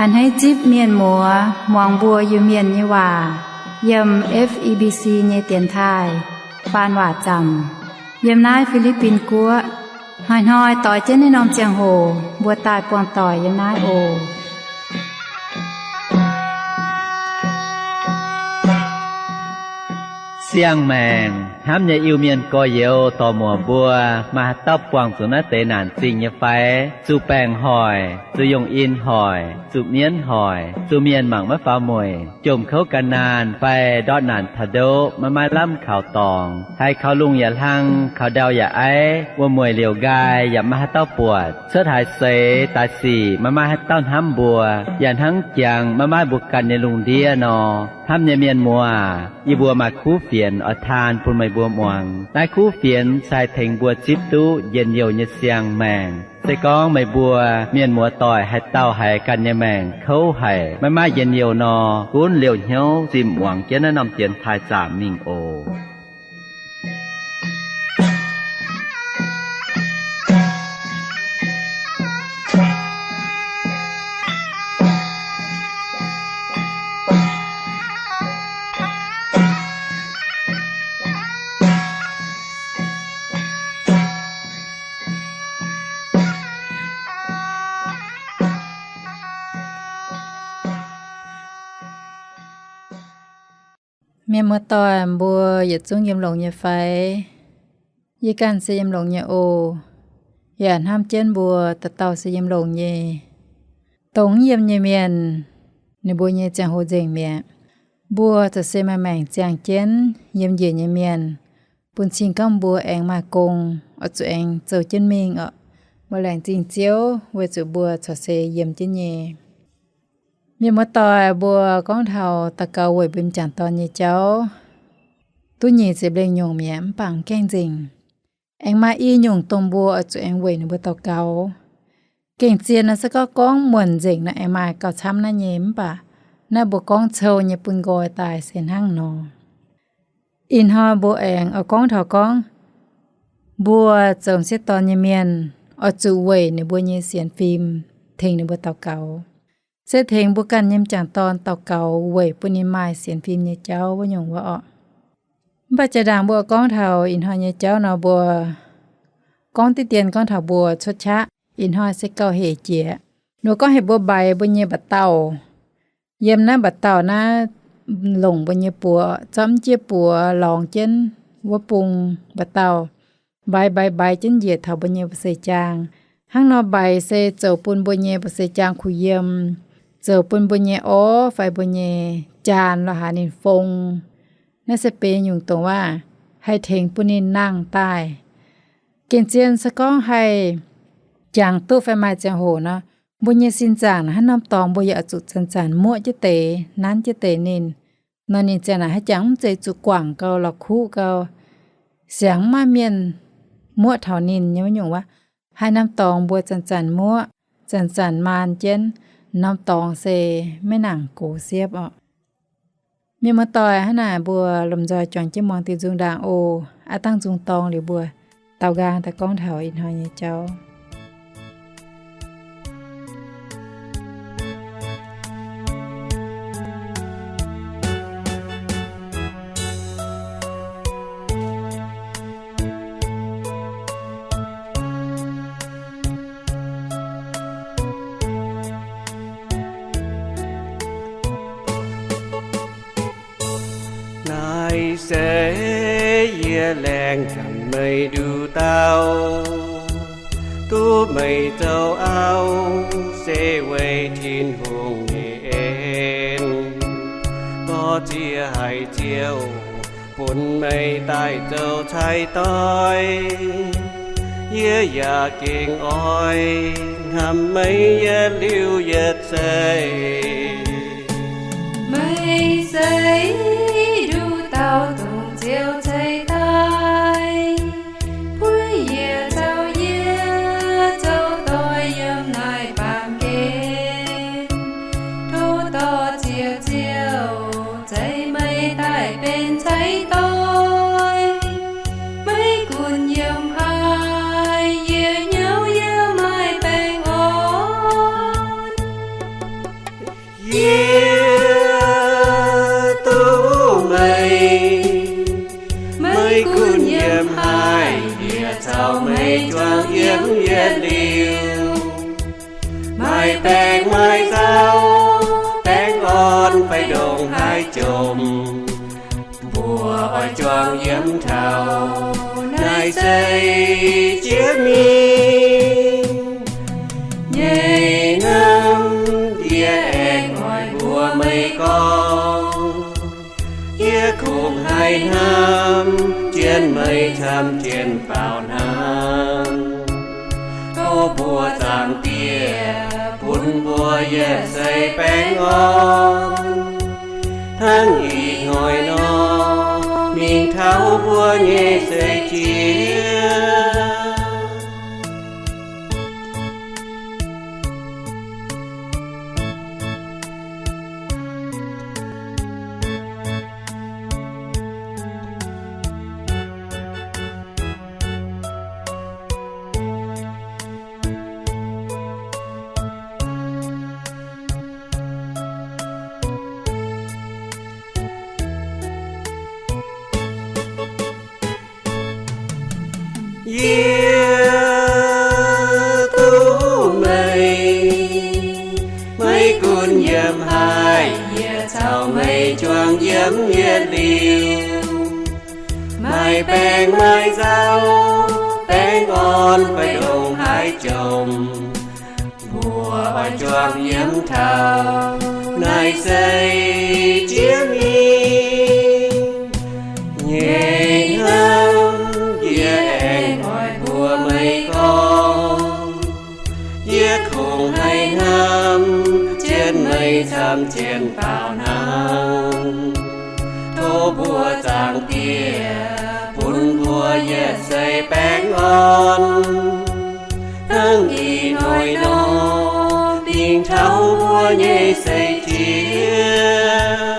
A'hneiv zipv mienh muoz muangx mbuo Iu-Mienh nyei waac yiem F E B C nyei dienx taaih faan waac zaamc, yiem naaiv Fi^li^bin Guoqv. Hnoi-hnoi doix jienv naaiv norm ziangh hoc mbuo daaih buangh doic yiem naaiv oc. Siang-maengc hnamv nyei Iu-Mienh gorx-youz dorc-muoc mbuo, maaih haaix dauh buangh zuqc naaiv deix naanc zingh nyei fai? Zuqc baengc hoic, zuqc yungh in hoic, zuqc mienv hoic, zuqc mienh mangc maiv faaux mueic, jomc kouv gan naanh fai ndortv naanc taux ndoqv maiv maaih lamh kaux dorngx, haiz kaux lungh yaac hlang, kaux ndau yaac aiv, wuom-mueic liouc nqaai yaac maiv maaih haaix dauh buatc, cuotv haaix seix daaih sic maiv maaih haaix dauh hnamv mbuo, yaac hnangv jangx maiv maaih mbuo ganh nyei lungh ndiev nor. Hnamv nyei mienh muoz, yie mbuo maaih kuv fienx oix taan bun meih mbuo muangx. Naaiv kuv fienx se haih tengx mbuo zipv duqv njien-youh nyei siang-maengc. Se gorngv meih mbuo mienh muoz doic haaix dauh haiz ganh nyei maengc kouv haic, maiv maaih njien-youh nor, gunv liouh hnyouv zimh muangx jienv naaiv norm dienx taaih zaamc mingh oc. Mienh muoz-doic mbuo yietc zungv yiem longx nyei fai? Yie ganh se yiem longx nyei oc. Yaac hnamv jienv mbuo dauh dauh se yiem longx nyei. Dongh mv yiem nyei mienh, ninh mbuo nyei ziangh hoc nzengc mi'aqv. Mbuo corc se maaih maengc ziangh jienv yiem njiec nyei mienh, bun cing gorngv mbuo aengx maaih gong oix zuqc aengx zoux jienv mingh orqc. Mbuo laengz zingh Ziouv weic zuqc mbuo corc se yiem jienv nyei. Mienh muoz-doic mbuo gorngv taux daux gaux weic mbuo m'jangc dorn nyei jauv, duqv nyic ziepc lengh nyungc mi'aqv, mv baac mv gaengh nzengc. Aengx maaih i nyungc dongh mbuo oix zuqc aengx weic ninh mbuo daux gaux. Gengh zien nor se gorngv gorngv muonc nzengc nor aengx maaih gauh camv naaiv nyei, mv baac naaiv mbuo gorngv cou nyei bun nqoi daaih se hnangv nor. Ih hnoi mbuo aengx oix gorngv taux gorngv mbuo zoux m'sieqv dorn nyei mienh oix zuqc weic ninh mbuo nyei sienx fim tengx ninh mbuo daux gaux. Se tengx mbuo ganh nyei m'jangc dorn daux gaux weic bun ninh maaih sienx fim nyei jauv wuov nyungc wuov orqc. Mv baac jaa-ndaangc mbuo gorngv taux ih hnoi nyei jauv nor, mbuo gorngv diqv dien gorngv taux mbuo cuotv qaqv ih hnoi se gauh hec jiex. Ninh mbuo gorngv heuc mbuo mbaix mbuo nyei mba'dauh. Yiem naaiv mba'dauh naaiv longc mbuo nyei buoz, zorqv m'jiex buoz lorngx jienv wuov bung mba'dauh, mbaix mbaix mbaix jienv njiec taux mbuo nyei mba'seix jaang. Hnangv nor mbaix se zoux bun mbuo nyei mba'seix jaang kuh yiem, zoux bun mbuo nyei orv fai mbuo nyei jaan lorz haaix ninh fong. Naaiv se benx nyungc dongh waac haih tengx bun ninh nangh daaih. Gengh zien se gorngv haih jangx duqv fai maaih ziangh hoc nor, mbuo nyei sin zaangc naaiv haaix norm dorngx mbuo yaac zuqc zanc-zanc muoqv jienv deix, nanv jienv deix ninh. Nor ninh ziangh naaic haaix jangx mv zeiz zuqc guangc gau lorz kuqv gau, siangx mv maaih mienh muoqv taux ninh nyei wuov nyungc waac. Haaix norm dorngx mbuo zanc-zanc muoqv, zanc-zanc maan jienv, norm dorngx se maiv nangc gox siepv orqc. Mienh muoz-doic, hnangv naaic mbuo lomh nzoih juangc jienv muangx diuh nzung ndaangc oc. Aav dangh nzung dorng liuz mbuo daaux nqaang daaih gorngv taux ih hnoi nyei jauv. Naaiv se yie laengz ganh meih nduqc dauh, duqv meih zoux auv, se weic Tin-Hungh nyei en. Dorh ziex haic Ziouv bun meih daaih zoux cai doix. Yie yaac gengh oix hnamv meih yietc liuz yietc zeiv. Meih se nduqc dauh dongh Ziouv ceix daaih, bun yie caux yie zoux doix yiem naaiv baamh gen. Tov dorh Ziouv, Ziouv ceix meih daaih benx cai doix. Maiv gunv yiem haaix, yie hnyouv yie maaih baengh orn. Yie duqv meih, maiv gunv yiem haaix, yie caux meih juangc yiem yietc liuz. Maaih baengh maaih zaux, baengh orn fai ndongc haaix jomc, mbuo oix juangc yiem taux naaiv seix jiex mingh. Nyei hnamv yie aengx oix mbuox meih gorngv, yie kungx haih hnamv jienv meih camv jienv baaux hnangv. Tov mbuo Zaangc Diex bun mbuo yietc seix baengh orn, hnangv ih hnoi nor, mingh taux mbuo nyei seix jiex. Yie duqv meih, maiv gunv yiem haaix, yie caux meih juangc yiem yietc liuz. Maaih baengh maaih zaux, baengh orn fai ndongc haaix jomc, mbuo oix juangc yiem taux naaiv seix jiex mingh. Nyei hnamv yie aengx oix mbuox meih gorngv, yie kungx haih hnamv jienv meih camv jienv baaux hnangv. Tov mbuo Zaangc Diex bun mbuo yietc seix baengh orn, hnangv ih hnoi nor, dingc taux mbuo nyei seix jiex.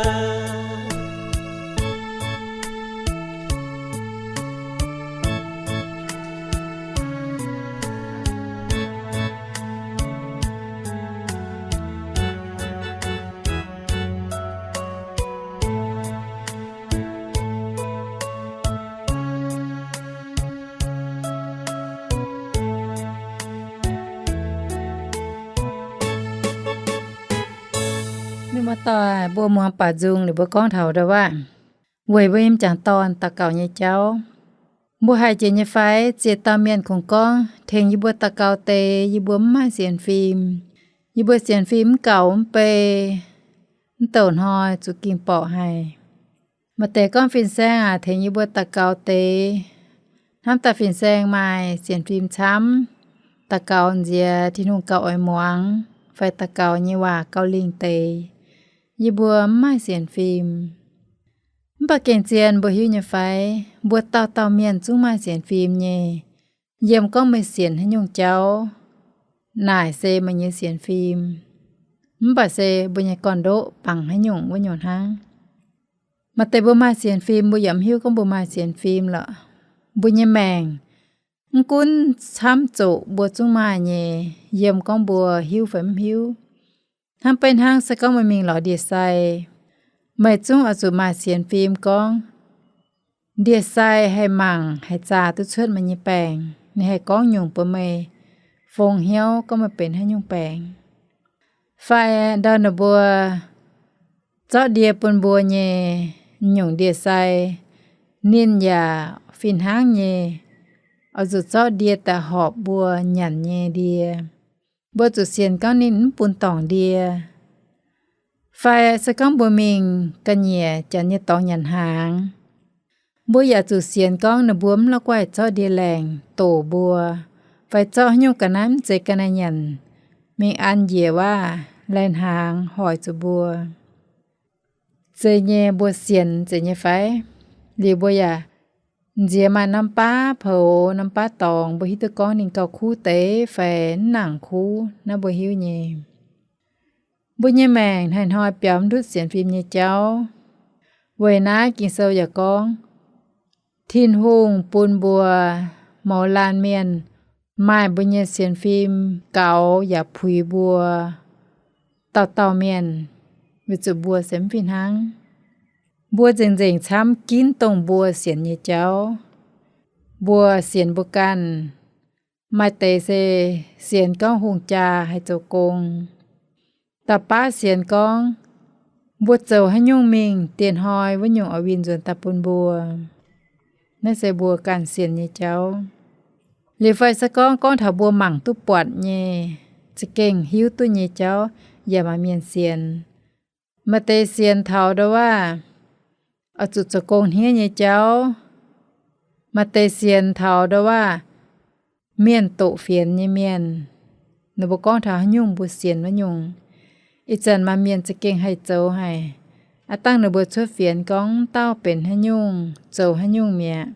Mienh muoz-doic, mbuo muangx baac nzung ninh mbuo gorngv taux ndau waac, weic mbuo nyei m'jangc dorn daux gaux nyei jauv. Mbuo haih jiex nyei fai? Ziex dauh mienh kungx gorngv, tengx yie mbuo daux gaux deix, yie mbuo mv maaih sienx fim. Yie mbuo sienx fim mv gaux mv bei, mv douc hnoi zuqc ging borqc haic. Maaih deix gorngv, fin-saeng aac, tengx yie mbuo daux gaux deix. Hnamv daaih fin-saeng maaih sienx fim camv, daux gaux nziex Tin-Hungh gauh oix muangx, fai daux gaux nyei waac gauh lingh deix. Yie mbuo mv maaih sienx fim. Mv baac gengh zien mbuo hiuv nyei fai, mbuo dauh dauh mienh zungv maaih sienx fim nyei. Yiem gorngv meih sienx haaix nyungc jauv, naaic se meih nyei sienx fim. Mv baac se mbuo nyei gorn-ndoqv bangc haaix nyungc wuov nyungc hnangv. Maaih deix mbuo maaih sienx fim, mbuo yaac mv hiuv gorngv mbuo maaih sienx fim lorqc. Mbuo nyei maengc mv gunv camv zoqc mbuo zungv maaih nyei, yiem gorngv mbuo hiuv fai mv hiuv. Hnangv beiv hnangv se gorngv meih mingh lorz ndie-sai, meih zungv oix zuqc maaih sienx fim gorngv ndie-sai haih mangc haih zaah duqv cuotv meih nyei baengc, ninh haih gorngv nyungc bun meih fong hnyouv gorngv meih benx haaix nyungc baengc. Fai ndau ninh mbuo zorqv ndie bun mbuo nyei nyungc ndie-sai, ninh yaac fih hnangv nyei oix zuqc zorqv ndie daaih horpc mbuo nyanc nyei ndie. Mbuo zuqc sienx gorngv ninh mv bun dorngc ndie. Fai se gorngv mbuo mingh ga'nyiec janx nyei dorngx nyanc hnaangx, mbuo yaac zuqc sienx gorngv ninh mbuo mv la'guaih zorqv ndie-laengc doqc mbuo, fai zorqv haaix nyungc ga'naaiv mv zeiz ga'naaiv nyanc mingh an njiec waac lai hnaangx hoic zuqc mbuo. Zeiz nyei, mbuo sienx zeiz nyei fai? Liuz mbuo yaac nziex maaih norm baav poux, norm baav dorngx, mbuo hiuv duqv gorngv ninh gauh kuv deix fai mv nangc kuv naaiv mbuo hiuv nyei. Mbuo nyei maengc hnoi-hnoi biaux mv ndutv sienx fim nyei jauv. Weic naaiv Ging-Sou yaac gorngv, Tin-Hungh bun mbuo mouz laanh mienh maaih mbuo nyei sienx fim gaux yaac puix mbuo dauh dauh mienh, weic zuqc mbuo se mv fih hnangv. Mbuo nzengc-nzengc camv ginv dongh mbuo sienx nyei jauv. Mbuo sienx mbuo ganh. Maaih deix se sienx gorngv hungh jaa haih zoux gong. Dauh baav sienx gorngv, mbuo zoux haaix nyungc mingh, dieh hnoi wuov nyungc oix winh nzuonx daaih bun mbuo. Naaiv se mbuo ganh sienx nyei jauv. Liuz fai se gorngv, gorngv taux mbuo mangc duqv buatc nyei, za'gengh hiuv duqv nyei jauv yaac maaih mienh sienx. Maaih deix sienx taux ndau-waav oix zuqc zoux gong hniev nyei jauv. Maaih deix sienx taux ndau-waav mienh doqc fienx nyei mienh. Ninh mbuo gorngv taux haaix nyungc mbuo sienx wuov nyungc. Ih zanc maaih mienh za'gengh haih zoux haic. Aav dangh ninh mbuo cuotv fienx gorngv dauh benx haaix nyungc, zoux haaix nyungc mi'aqv,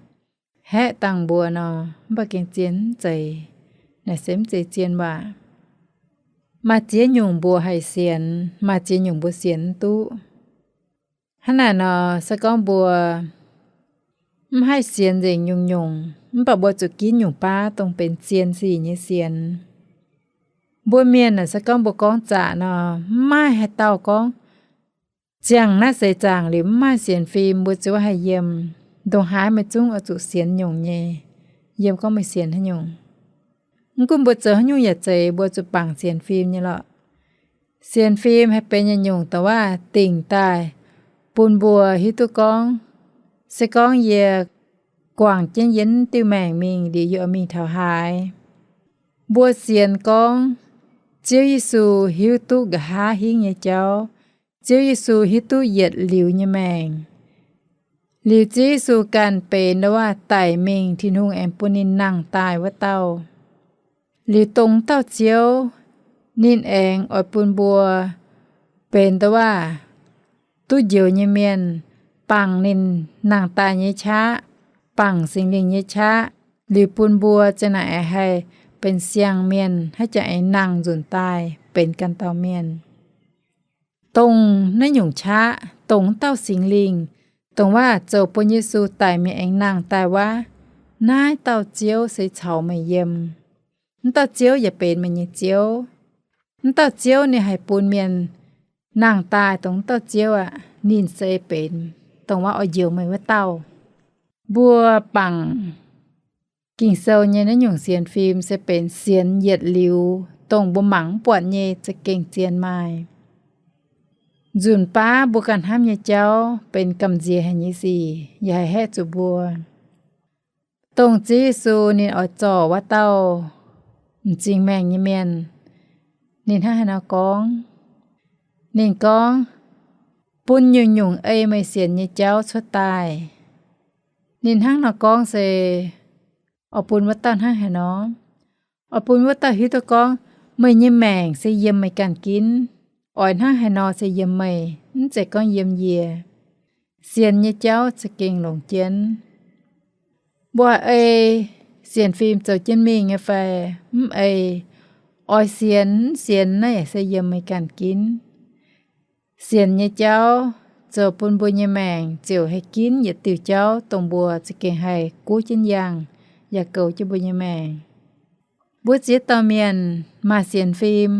haeqv dangh mbuo nor, mv baac gengh zien mv zeiz. Naaic se mv zeiz zien waac. Maaih ziex nyungc mbuo haih sienx, maaih ziex nyungc mbuo sienx mv duqv. Hnangv naaic nor, se gorngv mbuo mv haih sienx nzengc nyungc-nyungc, mv baac mbuo zuqc ginv nyungc baav dongh benx zien sic nyei sienx. Mbuo mienh naaic, se gorngv mbuo gorngv zaqc nor, mv maaih haaix dauh gorngv ziangh naaiv seix zaangc liuz mv maaih sienx fim, mbuo ziouc haih yiem. Ndongc haaix meih zungv oix zuqc sienx nyungc nyei, yiem gorngv meih sienx haaix nyungc. Mv gunv mbuo zoux haaix nyungc yaac zeiz, mbuo zuqc bangc sienx fim nyei lorqc. Sienx fim haih benx nyungc-nyungc dongh waac dingc daaih bun mbuo hiuv duqv gorngv, se gorngv yie guangc jienv yie diuh maengc mingh liuz, yie oix mingh taux haaix. Mbuo sienx gorngv Ziouv Yesu hiuv duqv nqa'haav hingv nyei jauv. Ziouv Yesu hiuv duqv yietc liuz nyei maengc. Liuz Ziouv Yesu ganh benx ndau-waac daic mingh Tin-Hungh aengx bun ninh nangh daaih wuov dauh. Liuz dongh dauh Ziouv, ninh aengx oix bun mbuo benx ndau-waac duqv njoux nyei mienh, bangc ninh nangh daaih nyei qaqv, bangc Singx Lingh nyei qaqv, liuz bun mbuo ziang naaic aengx haih benx siang-mienh, haaix jangx aengx nangh nzunc daaih benx ganh dauh mienh. Dongh naaiv nyungc qaqv, dongh wuov dauh Singx Lingh, dongh waac zoux bun Yesu daic mingh aengx nangh daaih wuov, naaiv dauh Ziouv se caux meih yiem. Wuov dauh Ziouv yaac benx meih nyei Ziouv. Wuov dauh Ziouv ninh haih bun mienh nangh daaih dongh wuov dauh Ziouv aqv. Ninh se benx dongh waac oix njoux meih wuov dauh. Mbuo bangc Ging-Sou nyei naaiv nyungc sienx fim se benx sienx yietc liuz dongh mbuo mangc mv buatc nyei za'gengh zien maaih. Nzunc baav mbuo ganh hnamv nyei jauv benx gamh nziex haic nyei sic yaac haih haeqv zuqc mbuo. Dongh Ziouv Yesu ninh oix zorc wuov dauh m'zing maengh nyei mienh, ninh hnangv haaix nor gorngv? Ninh gorngv, bun nyungc-nyungc ei meih sienx nyei jauv cuotv daaih. Ninh hnangv nor gorngv se oix bun wuov dauh hnangv haaix nor? Oix bun wuov dauh hiuv duqv gorngv meih nyei maengc se yiem meih ganh ginv. Oix hnangv haaix nor se yiem meih, mv zeiz gorngv yiem yie. Sienx nyei jauv za'gengh longc jienv. Mbuo ei sienx fim zoux jienv mingh nyei fai mv ei? Oix sienx mv sienx naaiv se yiem meih ganh ginv. Sienx nyei jauv zoux bun mbuo nyei maengc ziouc haih ginv yietc diuh jauv dongh mbuo za'gengh haih guv jienv yangh yaac goux jienv mbuo nyei maengc. Mbuo ziex dauh mienh maaih sienx fim,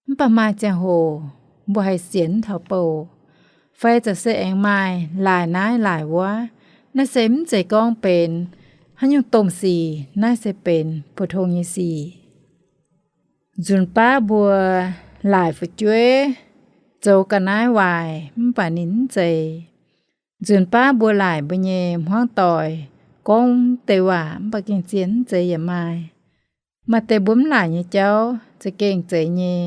mv baac maaih ziangh hoc mbuo haih sienx mv taux bouc, fai za'gengh se aengx maaih laaic naaiv laaic wuov. Naaiv se mv zeiz gorngv benx haaix nyungc domh sic, naaiv se benx pou-tong nyei sic. Nzunc baav mbuo laaic fu'jueiv zoux ga'naaiv waaic mv baac ninh mv zeiz. Nzunc baav mbuo laaic mbuo nyei hmuangv doic gorngv deix waac mv baac gengh zien mv zeiz yaac maaih. Maaih deix mbuo mv laaic nyei jauv za'gengh zeiz nyei.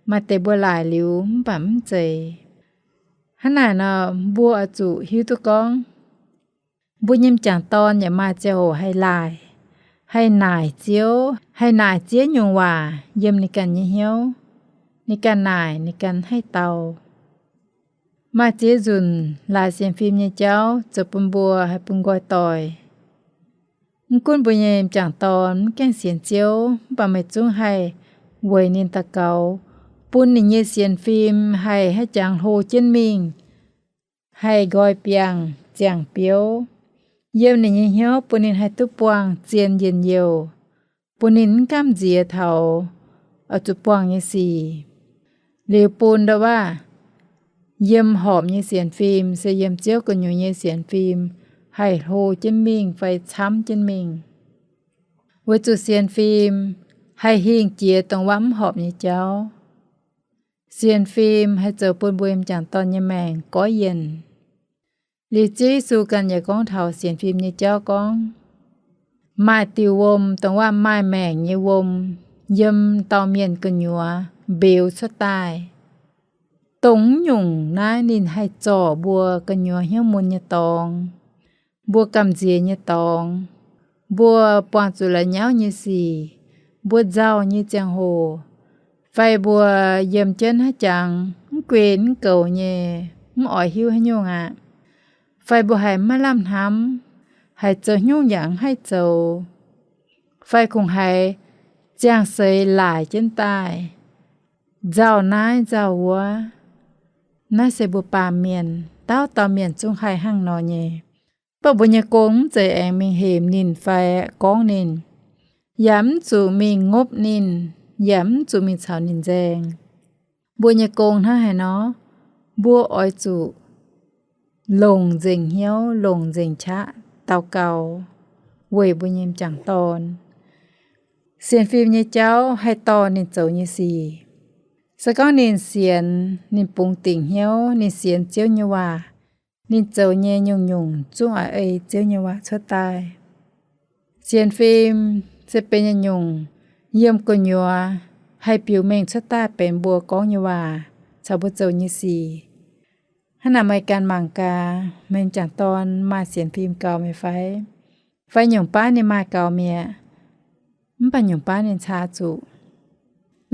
Maaih deix mbuo laaic liuz mv baac mv zeiz. Hnangv naaic nor, mbuo oix zuqc hiuv duqv gorngv, mbuo nyei m'jangc dorn yaac maaih ziangh hoc haih laaic, haih naaic Ziouv, haih naaic ziex nyungc waac yiem ninh ganh nyei hnyouv, ninh ganh naaic, ninh ganh haih dau. Maaih ziex nzunc laaic sienx fim nyei jauv zoux bun mbuo haih bun nqoi doic. Mv gunv mbuo nyei m'jangc dorn mv gaengh sienx Ziouv, mv baac meih zungv haih weic ninh daux gaux, bun ninh nyei sienx fim haih haaix jangx hlo jienv mingh, haih nqoi biangh ziangh biouv. Yiem ninh nyei hnyouv bun ninh haih duqv buangh zien njien-youh, bun ninh mv gamh nziex taux oix zuqc buangh nyei sic. Liuz bun ndau waav yiem horpc nyei sienx fim se yiem Ziouv gu'nyuoz nyei sienx fim haih hlo jienv mingh fai camv jienv mingh. Weic zuqc sienx fim haih hingh jiex dongh waav mv horpc nyei jauv. Sienx fim haih zoux bun mbuo m'jangc dorn nyei maengc goiv yienc. Liuz Ziouv Yesu ganh yaac gorngv taux sienx fim nyei jauv gorngv, maaih diuh wuom, dongh waav maaih maengc nyei wuom, yiem dauh mienh gu'nyuoz mbeux cuotv daaih. Dongh nyungc naaiv ninh haih zorc mbuo gu'nyuoz hnyouv mun nyei dorngx, mbuo gamh nziex nyei dorngx, mbuo buangh zuqc la'nyauv nyei sic, mbuo nzauh nyei ziangh hoc, fai mbuo yiem jienv haaix jangx mv guen mv goux nyei, mv oix hiuv haaix nyungc aqv. Fai mbuo haiz maiv lamh hnamv, haiz zoux haaix nyungc yaac mv haih zoux, fai kungx haiz ziangh seix laaic jienv daaih, nzauh naaiv nzauh wuov. Naaiv se mbuo baamh mienh, dauh dauh mienh zungv haih hnangv nor nyei. Mv baac mbuo nyei gong mv zeiz aengx mingh hemx ninh fai gorngv ninh, yaac mv zuqc mingh ngopv ninh, yaac mv zuqc mingh caux ninh nzaeng. Mbuo nyei gong hnangv haaix nor, mbuo oix zuqc longc nzengc hnyouv, longc nzengc qaqv daux gaux weic mbuo nyei m'jangc dorn. Sienx fim nyei jauv haih dorh ninh zoux nyei sic. Se gorngv ninh sienx, ninh bungx dingc hnyouv, ninh sienx Ziouv nyei waac, ninh zoux nyei nyungc-nyungc zungv oix ei Ziouv nyei waac cuotv daaih. Sienx fim se benx nyungc-nyungc yiem gu'nyuoz haih biux mengh cuotv daaih benx mbuo gorngv nyei waac caux mbuo zoux nyei sic. Hnangv naaic meih ganh mangc gaax, meih m'jangc dorn maaih sienx fim gaux mi'aqv fai? Fai nyungc baav ninh maaih gaux mi'aqv, mv baac nyungc baav ninh caa zuqc.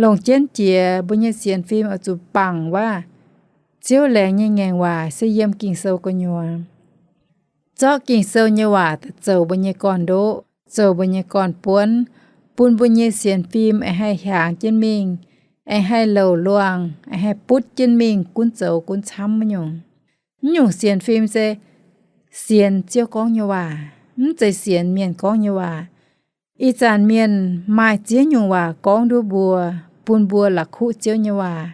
Longc jienv jiex mbuo nyei sienx fim oix zuqc bangc waac, Ziouv laengz nyei ngaengc waac se yiem Ging-Sou gu'nyuoz. Zorqv Ging-Sou nyei waac daaih zoux mbuo nyei gorn-ndoqv, zoux mbuo nyei gorn-buonv, bun mbuo nyei sienx fim aengx haih hiaangx jienv mingh, aengx haih louc luangh, aengx haih butv jienv mingh gunv zoux gunv camv wuov nyungc. Mv nyungc sienx fim se sienx Ziouv gorngv nyei waac, mv zeiz sienx mienh gorngv nyei waac. Ih zanc mienh maaih ziex nyungc waac gorngv nduov mbuo, bun mbuo la'kuqv Ziouv nyei waac.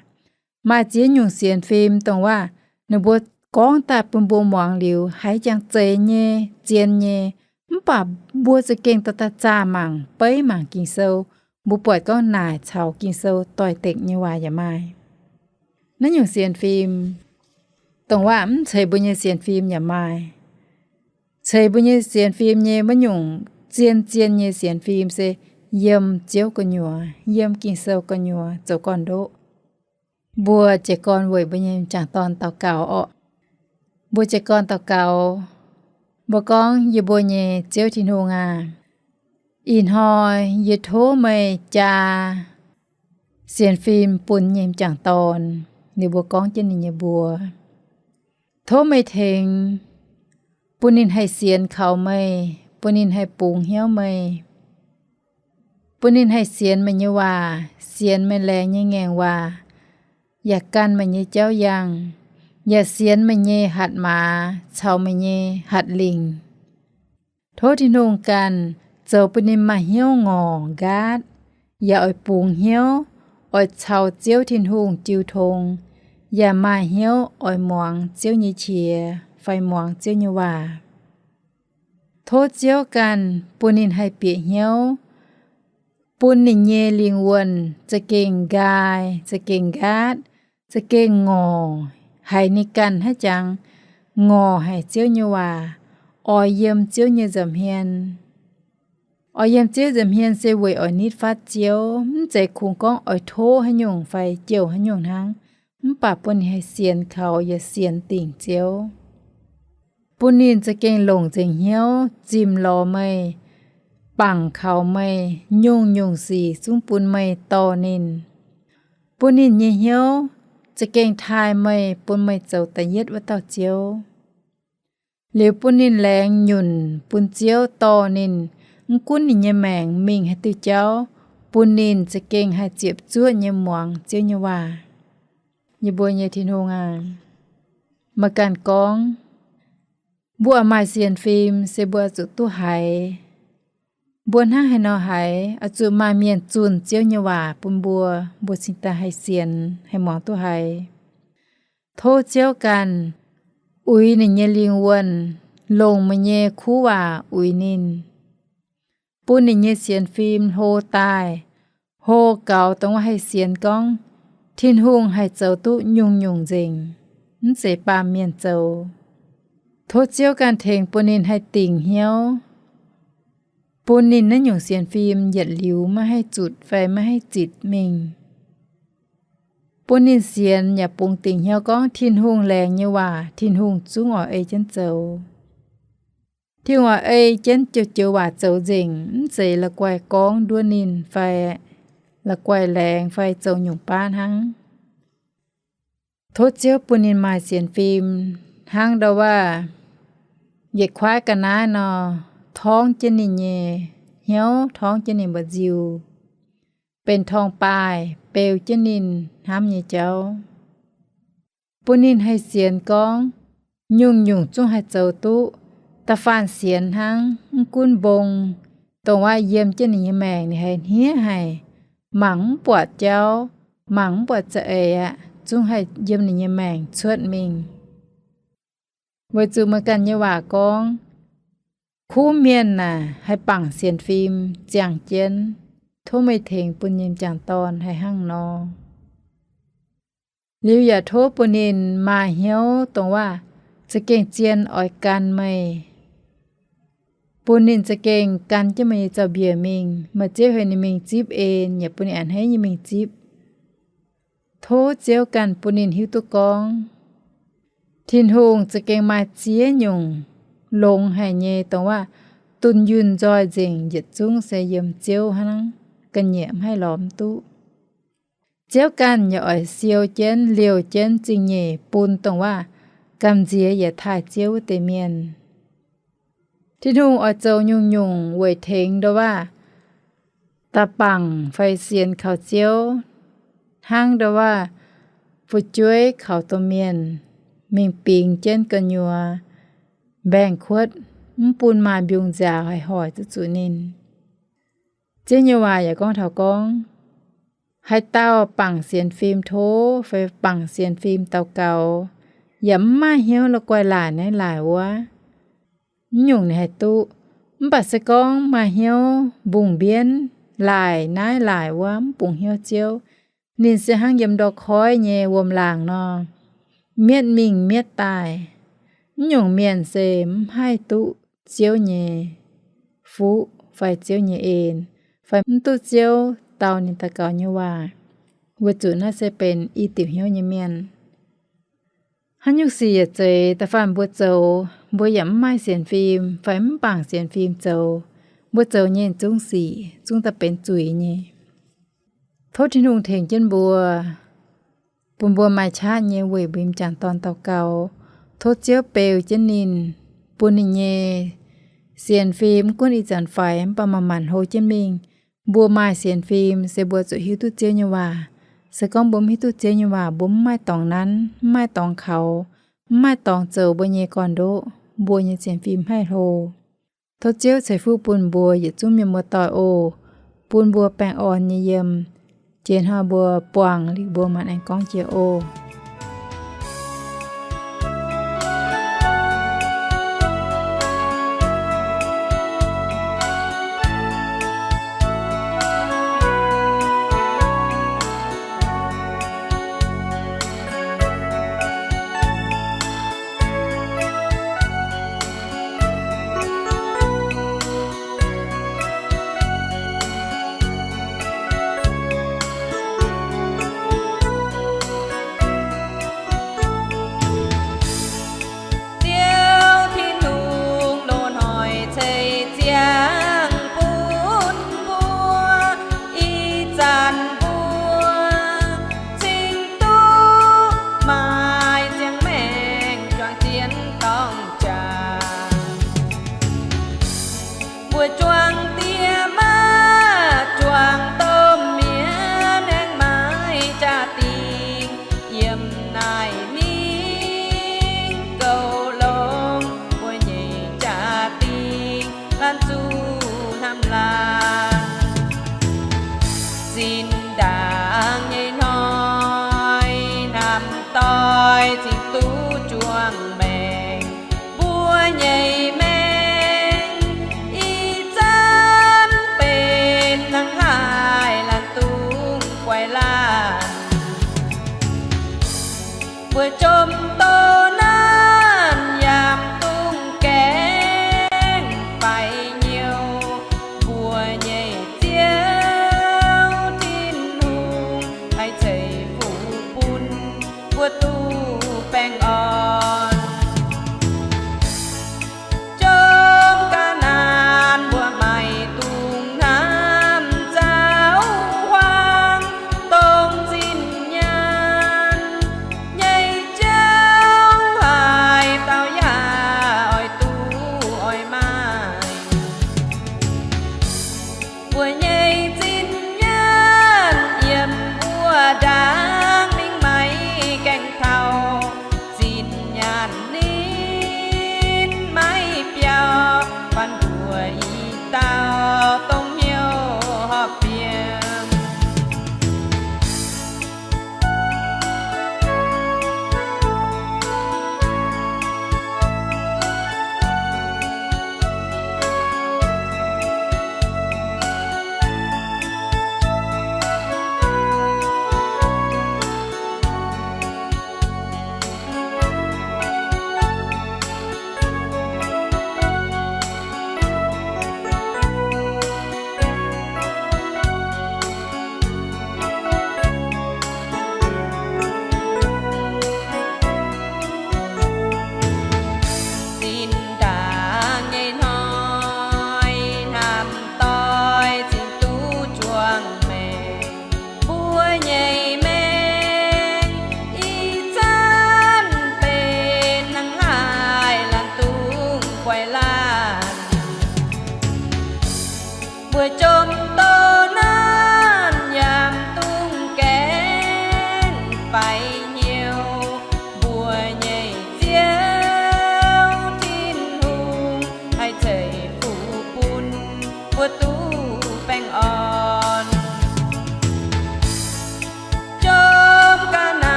Maaih ziex nyungc sienx fim dongh waac ninh mbuo gorngv daaih bun mbuo muangx liuz haiz jangx zeiz nyei, zien nyei, mv baac mbuo za'gengh dorh daaih zaah mangc, beiv mangc Ging-Sou, mbuo buatc gorngv naaic caux Ging-Sou doix-dekc nyei waac yaac maaih. Naaiv nyungc sienx fim dongh waac mv ceix mbuo nyei sienx fim yaac maaih. Ceix mbuo nyei sienx fim nyei wuov nyungc zien-zien nyei sienx fim se yiem Ziouv gu'nyuoz, yiem Ging-Sou gu'nyuoz zoux gorn-ndoqv. Mbuo jiez gorn weic mbuo nyei m'jangc dorn daux gaux orqc. Mbuo jiez gorn daux gaux. Mbuo gorngv, Yie mbuo nyei Ziouv Tin-Hungh aah! Ih hnoi yie tov meih jaa sienx fim bun nyei m'jangc dorn. Ninh mbuo gorngv jienv ninh nyei mbuox. Tov meih tengx bun ninh haih sienx kaux meih, bun ninh haih bungx hnyouv meih, bun ninh haih sienx meih nyei waac, sienx meih laengz nyei ngaengc waac, yaac gan meih nyei jauv yangh, yaac sienx meih nyei hatc maaz caux meih nyei hatc lingc. Tov Tin-Hungh ganh zoux bun ninh maaih hnyouv ngorc nqaatv, yaac oix bungx hnyouv oix caux Ziouv Tin-Hungh jiu tong, yaac maaih hnyouv oix muangx Ziouv nyei qiex fai muangx Ziouv nyei waac. Tov Ziouv ganh bun ninh haih bieqc hnyouv, bun ninh nyei lingh wuonh za'gengh nqaai, za'gengh nqaatv, za'gengh ngorc haic ninh ganh haic jangx, ngorc haic Ziouv nyei waac, oix yiem Ziouv nyei nza'hmien. Oix yiem Ziouv nza'hmien se weic oix nitv fatv Ziouv, mv zeiz kungx gorngv oix tov haaix nyungc fai jouh haaix nyungc hnangv, mv baac bun ninh haih sienx kaux yaac sienx dingc Ziouv. Bun ninh za'gengh longc nzengc hnyouv zimh lorz meih, bangc kaux meih, nyungc-nyungc sic zungv bun meih dorh ninh. Bun ninh nyei hnyouv za'gengh taaih meih, bun meih zoux da'yietv wuov dauh Ziouv. Liuz bun ninh laengz nyunc bun Ziouv dorh ninh, mv gunv ninh nyei maengc mingh haaix diuh jauv, bun ninh za'gengh haih ziepc zuoqv nyei muangx Ziouv nyei waac. Yie mbuo nyei Tin-Hungh aah! Meih ganh gorngv, mbuo oix maaih sienx fim se mbuo oix zuqc duqv haiz. Mbuo hnangv haaix nor haiz? Oix zuqc maaih mienh zunh Ziouv nyei waac bun mbuo, mbuo cingx daaih haih sienx, haih muangx duqv haiz. Tov Ziouv ganh uix ninh nyei lingh wuonh, longc meih nyei kuv waac uix ninh, bun ninh nyei sienx fim hlo daaih, hlo gaux dongh wuov haih sienx gorngv Tin-Hungh haih zoux duqv nyungc-nyungc nzengc, mv zeiz baamh mienh zoux. Tov Ziouv ganh tengx bun ninh haih dingc hnyouv, bun ninh naaiv nyungc sienx fim yietc liuz maiv haih zutc fai maiv haih zitc mingh. Bun ninh sienx yaac bungx dingc hnyouv gorngv Tin-Hungh laengz nyei waac Tin-Hungh zungv oix ei jienv zoux. Tin-Hungh oix ei jienv joux-joux waac zoux nzengc, mv zeiz la'guaih gorngv nduov ninh fai la'guaih laengz fai zoux nyungc baav hnangv. Tov Ziouv bun ninh maaih sienx fim hnangv ndau wuov yietc kuaaiv ga'naaiv nor, torngv jienv ninh nyei hnyouv, torngv jienv ninh mba'nziu, benx torngv-baaih beu jienv ninh hnamv nyei jauv. Bun ninh haih sienx gorngv nyungc-nyungc zungv haih zoux duqv. Da'faanh sienx hnangv, mv gunv mbong, dongh wuov yiem jienv ninh nyei maengc ninh haih hniev haic, mangc mv buatc jauv, mangc mv buatc za'eix aqv, zungv haih yiem ninh nyei maengc cuotv mingh. Weic zuqc meih ganh nyei waac gorngv, kuv mienh naaic haih bangc sienx fim ziangh jienv. Tov meih tengx bun yie m'jangc dorn haih hnangv nor. Liuz yaac tov bun ninh maaih hnyouv dongh wuov za'gengh zien oix gan meih, bun ninh za'gengh gan jienv meih nyei zaux-mbiec mingh. Maaih Ziouv heuc ninh mingh zipv en, yaac bun ninh a'hneiv nyei mingh zipv. Tov Ziouv ganh bun ninh hiuv duqv gorngv Tin-Hungh za'gengh maaih ziex nyungc longx haic nyei, dongh wuov dunh yunh nzoih nzengc, yietc zungv se yiem Ziouv hnangv, ga'nyiec mv haih lorz mv duqv. Ziouv ganh yaac oix siou jienv, liouh jienv zingh nyeic bun dongh wuov gamh nziex yietc taaih Ziouv wuov deix mienh. Tin-Hungh oix zoux nyungc-nyungc weic tengx ndau wuov da'bangc fai sienx kaux Ziouv, hnangv ndau wuov fu'jueiv kaux domh mienh, mingh bingx jienv gu'nyuoz mbaengx-kuotv, mv bun maaih mbiungc nziaaux haih hoic zuqc ninh. Ziouv nyei waac yaac gorngv taux gorngv, haaix dauh bangc sienx fim tov fai bangc sienx fim daux gaux, yaac mv maaih hnyouv la'guaih laaic naaiv laaic wuov, mv nyungc ninh haih duqv. Mv baac se gorngv maaih hnyouv mbungh mbienv laaic naaiv laaic wuov, mv bungx hnyouv Ziouv, ninh se hnangv yiem ndor-koiv nyei wuom-laangc nor, mietv mingh mietv daaih. Mv nyungc mienh se mv haih duqv Ziouv nyei fuqv fai Ziouv nyei en, fai mv duqv Ziouv dau ninh daux gaux nyei waac, weic zuqc naaiv se benx i diuc hnyouv nyei mienh. Haaix nyungc sic yietc zeiz da'faanh mbuo zoux, mbuo yaac mv maaih sienx fim fai mv bangc sienx fim zoux, mbuo zoux nyei zungv sic zungv daaih benx zuiz nyei. Tov Tin-Hungh tengx jienv mbuo, bun mbuo maaih qaqv nyei weic mbuo m'jangc dorn daux gaux. Tov Ziouv beu jienv ninh, bun ninh nyei sienx fim mv gunv ih zanc faix mv baac manc-manc hlo jienv mingh. Mbuo maaih sienx fim se mbuo zuqc hiuv duqv Ziouv nyei waac. Se gorngv mbuo mv hiuv duqv Ziouv nyei waac, mbuo mv maaih dorngx nanv, mv maaih dorngx kaux, mv maaih dorngx zoux mbuo nyei gorn-ndoqv, mbuo nyei sienx fim mv haih hlo. Tov Ziouv ceix fuqv bun mbuo yietc zungv mienh muoz-doic oc, bun mbuo baengh orn nyei yiem. Jiex hnoi mbuo buangh liuz mbuo maanc aengx gorngv jiex oc.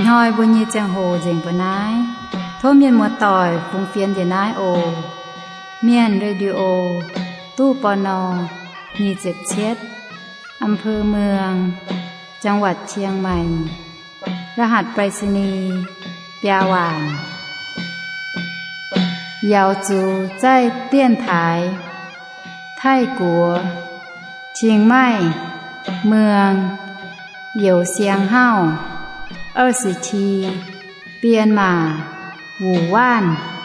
Ih hnoi mbuo nyei ziangh hoc nzengc mbuo naaiv. Tov mienh muoz-doic fungx fienx njiec naaiv oc. Mienh Radio, ตู้ ปณ. nyic ziepc cietv, อำเภอเมือง จังหวัดเชียงใหม่ รหัสไปรษณีย์ biaa waanc. Yaux zuqc zaih dienv taaix Taiv-Guoqv, Qing Maih, Mueng, Youz Siang Hauv, 二十七, Bienh Maac, Wuc Waanh.